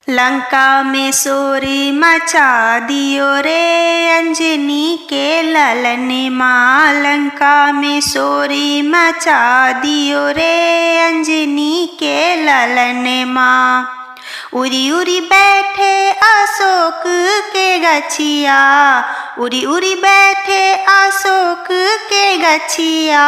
लंका में शोरी मचा दियो रे अंजनी के ललन माँ। लंका में शोरी मचा दियो रे अंजनी के ललन माँ। उरी उरी बैठे अशोक के गछिया, उरी उरी बैठे अशोक के गछिया,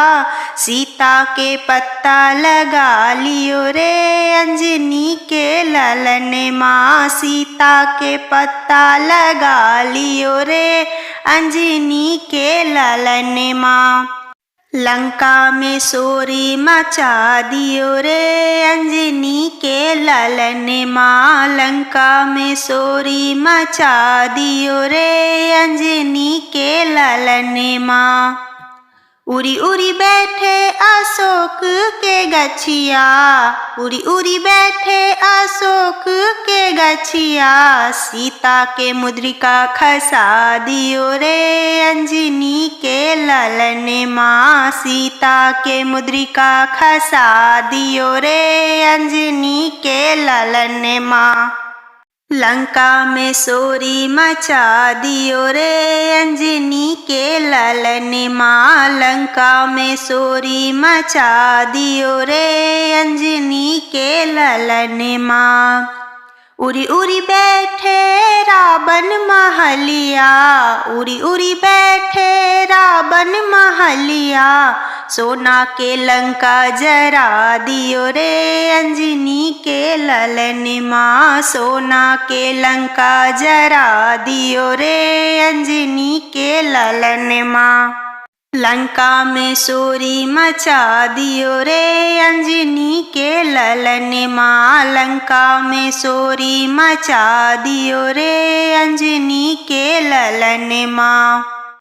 सीता के पत्ता लगा लियो रे अंजनी के ललन माँ। सीता के पत्ता लगा लियो रे अंजनी के ललन माँ। लंका में शोरी मचा दियो रे अंजनी के ललन माँ। लंका में शोरी मचा दियो रे अंजनी के ललन माँ। उरी उरी बैठे अशोक के गछिया, उरी उरी बैठे अशोक के गछिया, सीता के मुद्रिका खसा दियो रे अंजनी के ललन माँ। सीता के मुद्रिका खसा दियो रे अंजनी के ललन माँ। लंका में शोरी मचा दियो रे अंजनी के ललन माँ। लंका में शोरी मचा दियो रे अंजनी के ललन माँ। उरी उरी बैठे रावण महलिया, उरी उरी बैठे रावण महलिया, सोना के लंका जरा दियो रे अंजनी के ललन माँ। सोना के लंका जरा दियो रे अंजनी के ललन माँ। लंका में शोरी मचा दियो रे अंजनी के ललन माँ। लंका में शोरी मचा दियो रे अंजनी के ललन माँ।